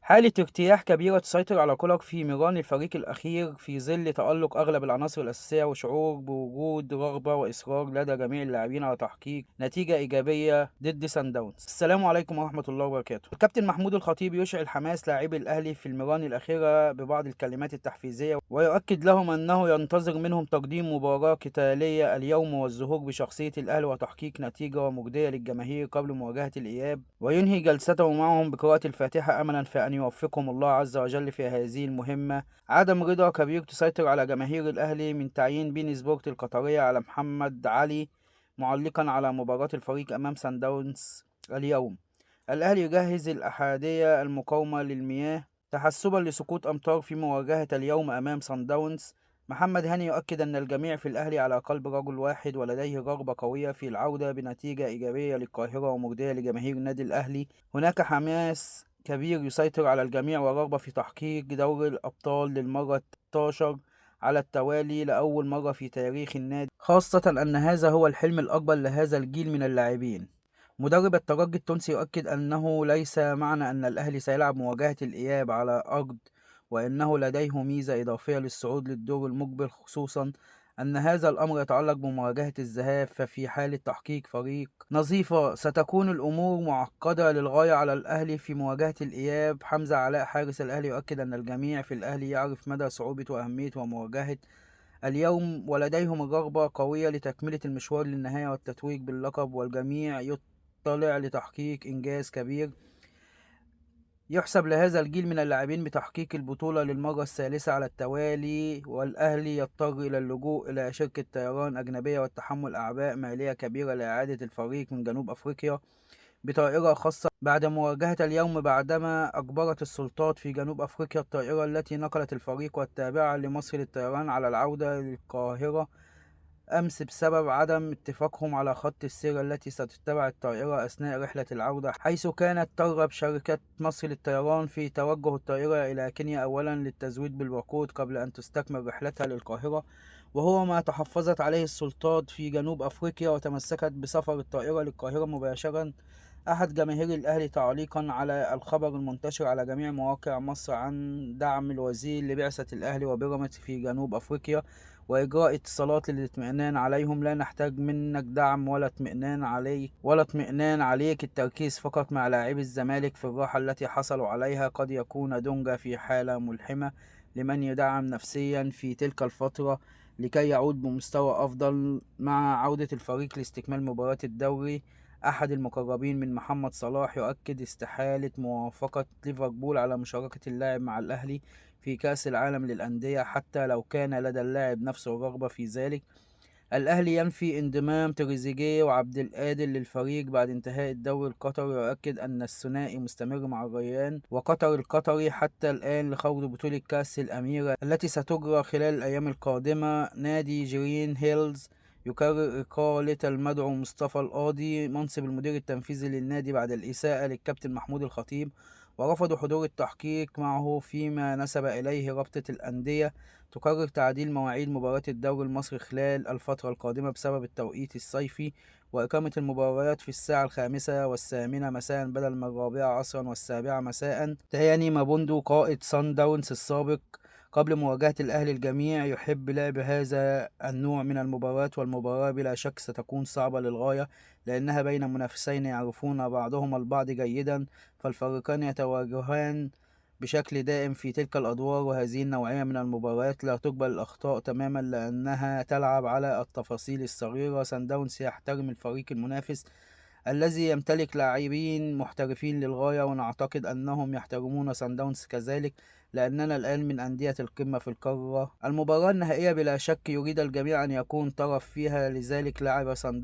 حالة ارتياح كبيرة تسيطر على كولر في ميران الفريق الأخير في ظل تألق أغلب العناصر الأساسية وشعور بوجود رغبة وإصرار لدى جميع اللاعبين على تحقيق نتيجة إيجابية ضد سان داونز. السلام عليكم ورحمة الله وبركاته. الكابتن محمود الخطيب يشعل حماس لاعبي الأهلي في الميران الأخيرة ببعض الكلمات التحفيزية، ويؤكد لهم أنه ينتظر منهم تقديم مباراة قتالية اليوم والظهور بشخصية الأهلي وتحقيق نتيجة مجدية للجماهير قبل مواجهة الإياب، وينهي جلسته معهم بقراءة الفاتحة أملا في أن يوفقهم الله عز وجل في هذه المهمة. عدم رضا كبير تسيطر على جماهير الأهلي من تعيين بين سبورت القطرية على محمد علي معلقا على مباراة الفريق أمام سان داونز اليوم. الأهلي يجهز الأحادية المقاومة للمياه تحسبا لسقوط أمطار في مواجهة اليوم أمام سان داونز. محمد هاني يؤكد أن الجميع في الأهلي على قلب رجل واحد ولديه رغبة قوية في العودة بنتيجة إيجابية للقاهرة ومرضية لجماهير النادي الأهلي. هناك حماس كبير يسيطر على الجميع ورغبة في تحقيق دوري الأبطال للمرة 16 على التوالي لأول مرة في تاريخ النادي، خاصة أن هذا هو الحلم الأكبر لهذا الجيل من اللاعبين. مدرب الترجي التونسي يؤكد أنه ليس معنى أن الأهلي سيلعب مواجهة الإياب على أرض وإنه لديه ميزة إضافية للصعود للدور المقبل، خصوصا أن هذا الأمر يتعلق بمواجهة الذهاب، ففي حالة تحقيق فريق نظيفة ستكون الأمور معقدة للغاية على الأهلي في مواجهة الإياب. حمزة علاء حارس الأهلي يؤكد أن الجميع في الأهلي يعرف مدى صعوبة وأهمية مواجهة اليوم ولديهم الرغبة قوية لتكملة المشوار للنهاية والتتويج باللقب، والجميع يطلع لتحقيق إنجاز كبير يحسب لهذا الجيل من اللاعبين بتحقيق البطولة للمرة الثالثة على التوالي، والأهلي يضطر إلى اللجوء إلى شركة طيران أجنبية والتحمل أعباء مالية كبيرة لإعادة الفريق من جنوب أفريقيا بطائرة خاصة بعد مواجهة اليوم، بعدما أجبرت السلطات في جنوب أفريقيا الطائرة التي نقلت الفريق والتابعة لمصر للطيران على العودة للقاهرة أمس بسبب عدم اتفاقهم على خط السير التي ستتبع الطائرة أثناء رحلة العودة، حيث كانت ترغب شركة مصر للطيران في توجه الطائرة إلى كينيا أولا للتزويد بالوقود قبل أن تستكمل رحلتها للقاهرة، وهو ما تحفظت عليه السلطات في جنوب أفريقيا وتمسكت بسفر الطائرة للقاهرة مباشرة. أحد جماهير الأهلي تعليقا على الخبر المنتشر على جميع مواقع مصر عن دعم الوزير لبعثة الأهلي وبيراميدز في جنوب أفريقيا وإجراء اتصالات للاطمئنان عليهم: لا نحتاج منك دعم ولا اطمئنان عليك، التركيز فقط مع لاعبي الزمالك في الراحة التي حصلوا عليها. قد يكون دونجا في حالة ملحمة لمن يدعم نفسيا في تلك الفترة لكي يعود بمستوى أفضل مع عودة الفريق لاستكمال مباراة الدوري. أحد المقربين من محمد صلاح يؤكد استحالة موافقة ليفربول على مشاركة اللاعب مع الأهلي في كأس العالم للأندية حتى لو كان لدى اللاعب نفسه الرغبة في ذلك. الأهلي ينفي انضمام تريزيجيه وعبد القادر للفريق بعد انتهاء الدوري القطري، ويؤكد أن الثنائي مستمر مع الريان وقطر القطري حتى الآن لخوض بطولة كأس الأميرة التي ستجرى خلال الأيام القادمة. نادي جرين هيلز يقرر إقالة المدعو مصطفى القاضي منصب المدير التنفيذي للنادي بعد الإساءة للكابتن محمود الخطيب، ورفضوا حضور التحقيق معه، فيما نسب إليه رابطة الأندية. تقرر تعديل مواعيد مباراة الدوري المصري خلال الفترة القادمة بسبب التوقيت الصيفي، وإقامة المباريات في الساعة 5 و8 مساء بدل من 4 عصرا و7 مساء. تهاني مابوندو قائد سان داونز السابق قبل مواجهة الأهلي: الجميع يحب لعب هذا النوع من المباريات، والمباراة بلا شك ستكون صعبة للغاية لأنها بين منافسين يعرفون بعضهم البعض جيدا، فالفريقان يتواجهان بشكل دائم في تلك الأدوار، وهذه النوعية من المباريات لا تقبل الأخطاء تماما لأنها تلعب على التفاصيل الصغيرة. سان داونز يحترم الفريق المنافس الذي يمتلك لاعبين محترفين للغاية، ونعتقد أنهم يحترمون سان داونز كذلك لأننا الآن من أندية القمة في القارة. المباراة النهائية بلا شك يريد الجميع أن يكون طرف فيها، لذلك لاعبي سان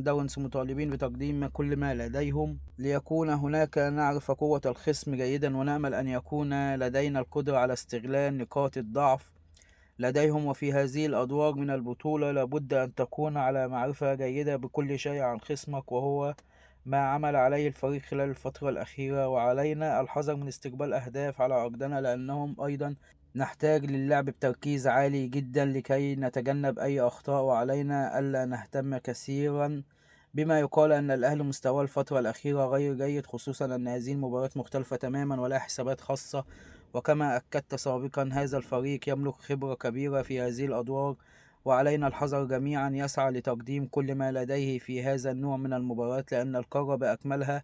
داونز مطالبين بتقديم كل ما لديهم ليكون هناك نعرف قوة الخصم جيدا، ونأمل أن يكون لدينا القدرة على استغلال نقاط الضعف لديهم، وفي هذه الأدوار من البطولة لابد أن تكون على معرفة جيدة بكل شيء عن خصمك وهو ما عمل عليه الفريق خلال الفترة الأخيرة، وعلينا الحذر من استقبال أهداف على أرضنا لأنهم أيضا نحتاج للعب بتركيز عالي جدا لكي نتجنب أي أخطاء، وعلينا ألا نهتم كثيرا بما يقال أن الأهلي مستواه الفترة الأخيرة غير جيد، خصوصا أن هذه المباريات مختلفة تماما ولها حسابات خاصة. وكما أكدت سابقا، هذا الفريق يملك خبرة كبيرة في هذه الأدوار، وعلينا الحذر جميعا يسعى لتقديم كل ما لديه في هذا النوع من المباريات، لأن القارة بأكملها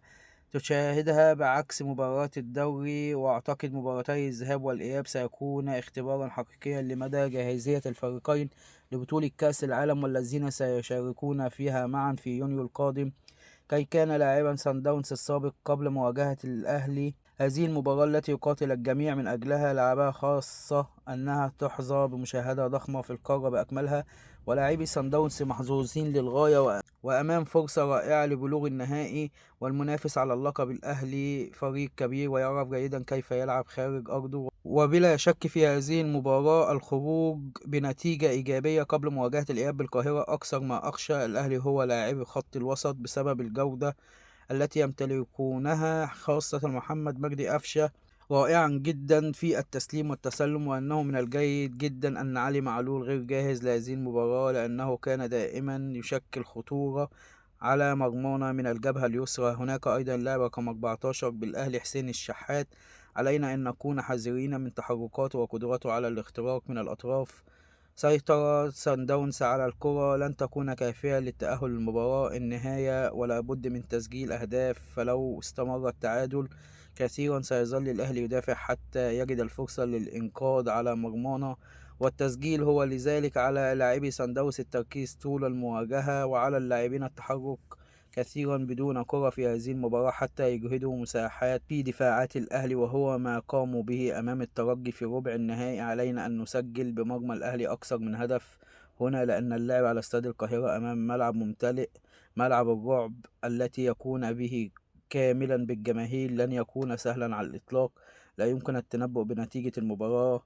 تشاهدها بعكس مباريات الدوري. وأعتقد مباراتي الذهاب والإياب سيكون اختبارا حقيقيا لمدى جاهزية الفريقين لبطولة كأس العالم، والذين سيشاركون فيها معا في يونيو القادم. كي كان لاعبا سان داونز السابق قبل مواجهة الأهلي هذه المباراة التي يقاتل الجميع من أجلها، لعبة خاصة أنها تحظى بمشاهدة ضخمة في القارة بأكملها. ولاعبي سان داونز محظوظين للغاية وأمام فرصة رائعة لبلوغ النهائي. والمنافس على اللقب الأهلي فريق كبير ويعرف جيدا كيف يلعب خارج أرضه، وبلا شك في هذه المباراة الخروج بنتيجة إيجابية قبل مواجهة الإياب بالقاهرة أكثر ما أخشى. الأهلي هو لاعبي خط الوسط بسبب الجودة التي يمتلكونها، خاصة محمد مجدي قفشة رائعا جدا في التسليم والتسلم. وأنه من الجيد جدا أن علي معلول غير جاهز لهذه المباراة، لأنه كان دائما يشكل خطورة على مرمانا من الجبهة اليسرى. هناك أيضا لاعب رقم 14 بالأهلي حسين الشحات، علينا أن نكون حذرين من تحركاته وقدرته على الاختراق من الأطراف. سيطرة سان داونز على الكرة لن تكون كافية للتأهل للمباراة النهاية، ولا بد من تسجيل أهداف. فلو استمر التعادل كثيرا سيظل الأهلي يدافع حتى يجد الفرصة للإنقاذ على مرمانا والتسجيل. هو لذلك على لاعبي سان داونز التركيز طول المواجهة، وعلى اللاعبين التحرك كثيرا بدون كرة في هذه المباراة حتى يجهدوا مساحات في دفاعات الأهلي، وهو ما قاموا به أمام الترجي في ربع النهائي. علينا أن نسجل بمرمى الأهلي أكثر من هدف هنا، لأن اللعب على استاد القاهرة أمام ملعب ممتلئ، ملعب الرعب التي يكون به كاملا بالجماهير، لن يكون سهلا على الإطلاق. لا يمكن التنبؤ بنتيجة المباراة،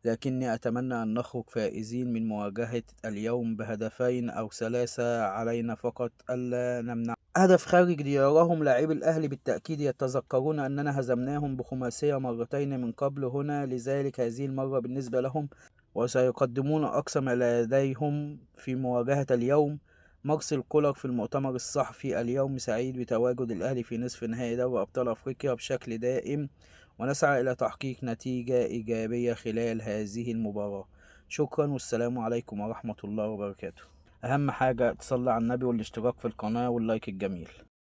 لكني أتمنى أن نخرج فائزين من مواجهة اليوم بهدفين أو ثلاثة. علينا فقط ألا نمنع هدف خارج ديارهم. لاعبي الأهلي بالتأكيد يتذكرون أننا هزمناهم بخماسية مرتين من قبل هنا، لذلك هذه المرة بالنسبة لهم وسيقدمون أقصى ما لديهم في مواجهة اليوم. مارسيل كولر في المؤتمر الصحفي اليوم سعيد بتواجد الأهلي في نصف نهائي دوري أبطال أفريقيا بشكل دائم، ونسعى إلى تحقيق نتيجة إيجابية خلال هذه المباراة. شكرا والسلام عليكم ورحمة الله وبركاته. أهم حاجة تصلي على النبي والاشتراك في القناة واللايك الجميل.